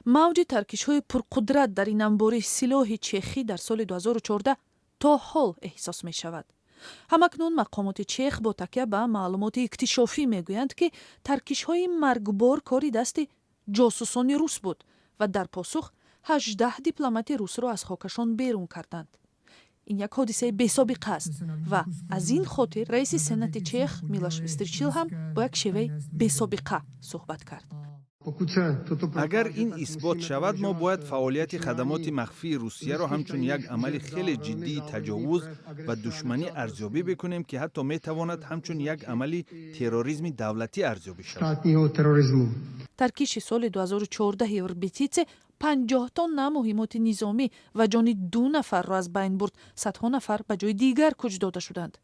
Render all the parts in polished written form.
Мавҷи таркишҳои пурқудрат дар ин анбори силоҳи чехӣ дар соли 2014 то ҳол эҳсос мешавад. Ҳамакнун мақомоти чех бо такя ба маълумоти иктишофӣ мегӯянд, ки таркишҳои маргбор кори дасти ҷосусони рус буд ва дар посух 18 дипломати русро аз хокашон берун карданд. Ин як ҳодисаи бесобиқа аст ва аз ин хотир раиси сенати чех Милош Вистрчил ҳам бо як шеваи бесобиқа суҳбат кард. Агар ин исбот шавад, мо бояд фаъолияти хадамоти махфии Русияро ҳамчун як амали хеле ҷиддии таҷовуз ва душманӣ арзёбӣ бикунем, ки ҳатто метавонад ҳамчун як амали терроризми давлатӣ арзёбӣ шавад. Таркиши соли 2014 Врбетице 50 тонна муҳимоти низомӣ ва ҷони ду нафарро аз байн бурд. Садҳо нафар ба ҷои дигар кӯч дода шуданд.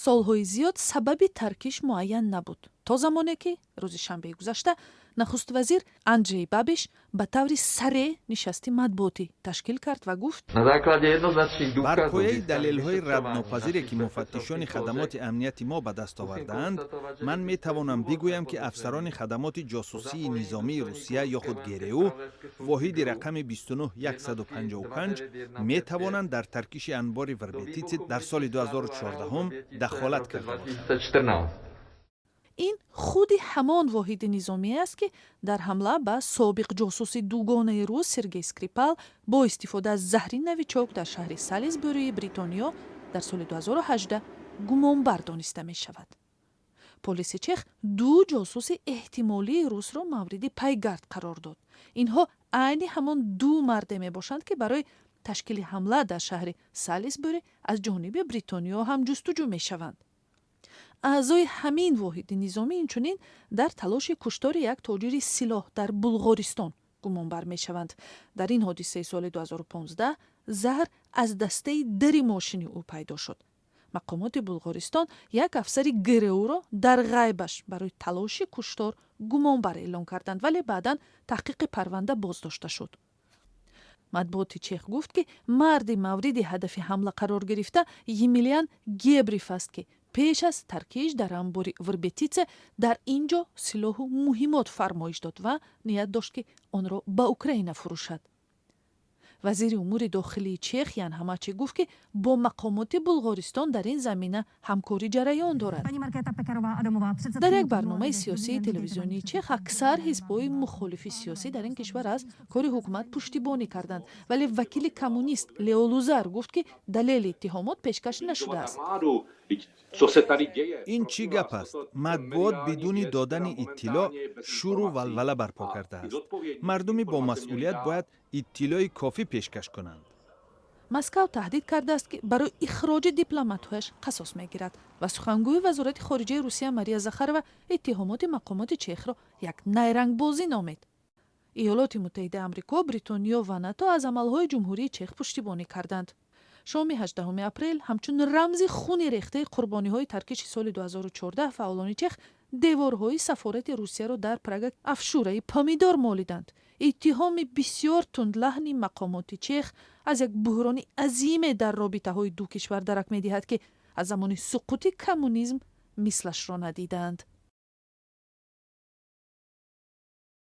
Солҳои зиёд сабаби таркиш муайян набуд, то замоне ки рӯзи шанбеи гузашта нахуствазир Андрей Бабиш ба таври сареъ нишасти матбуотӣ ташкил кард ва гуфт: Бар пояи далелҳои раднопазире, ки муфаттишони хадамоти амнияти мо ба даст овардаанд, ман метавонам бигӯям, ки афсарони хадамоти ҷосусии низомии Русия ё худ ГРУ, воҳиди рақами 29155, метавонанд дар таркиши анбори Врбетице дар соли 2014 дахолат карда бошанд. Ин худи ҳамон воҳиди низомие аст, ки дар ҳамла ба собиқ ҷосуси дугонаи рус Сергей Скрипал бо истифода аз заҳри Новичок дар шаҳри Салисбурии Бритониё дар соли 2018 гумонбар дониста мешавад. Полиси чех ду ҷосуси эҳтимолии русро мавриди пайгард қарор дод. Инҳо айни ҳамон ду марде мебошанд, ки барои ташкили ҳамла дар шаҳри Салисбури аз ҷониби Бритониё ҳам ҷустуҷӯ мешаванд. Аъзои ҳамин воҳиди низомӣ инчунин дар талоши куштори як тоҷири силоҳ дар Булғористон гумонбар мешаванд. Дар ин ҳодисаи соли 2015 заҳр аз дастаи дари мошини ӯ пайдо шуд. Мақомоти Булғористон як афсари ГРУ-ро дар ғайбаш барои талоши куштор гумонбар эълон карданд, вале баъдан таҳқиқи парванда боздошта шуд. Матбуоти чех гуфт, ки марди мавриди ҳадафи ҳамла қарор гирифта Емельян Гебрев аст, ки пеш аз таркиш дар анбори Врбетице дар ин ҷо силоҳу муҳимот фармоиш дод ва ният дошт, ки онро ба Украина фурӯшад. Вазири умури дохилии чех Ян Ҳамачи гуфт, ки бо мақомоти Булғористон дар ин замина ҳамкорӣ ҷараён дорад. Дар як барномаи сиёсии телевизионии чех аксар ҳизбҳои мухолифи сиёсӣ дар ин кишвар аз кори ҳукумат пуштибонӣ карданд, вале вакили коммунист Лео Лузар гуфт, ки далели иттиҳомот пешкаш нашудааст. Ин чӣ гап аст? Матбуот бидуни додани иттилоъ шӯру валвала барпо кардааст. Мардуми бомасъулият бояд иттилои кофӣ пешкаш кунанд. Москав таҳдид кардааст, ки барои ихроҷи дипломатҳояш қасос мегирад ва сухангӯи Вазорати хориҷаи Русия Мария Захарова иттиҳомоти мақомоти чехро як найрангбозӣ номид. Иёлоти Муттаҳидаи Амрико, Бритониё ва НАТО аз амалҳои Ҷумҳурии Чех пуштибонӣ карданд. Шоми 18 апрел ҳамчун рамзи хуни рехтаи қурбониҳои таркиши соли 2014 фаъолони чех деворҳои сафорати Русияро дар Прага афшураи помидор молиданд. Иттиҳоми бисёр тундлаҳни мақомоти чех аз як буҳрони азиме дар робитаҳои ду кишвар дарак медиҳад, ки аз замони суқути коммунизм мислашро надидаанд.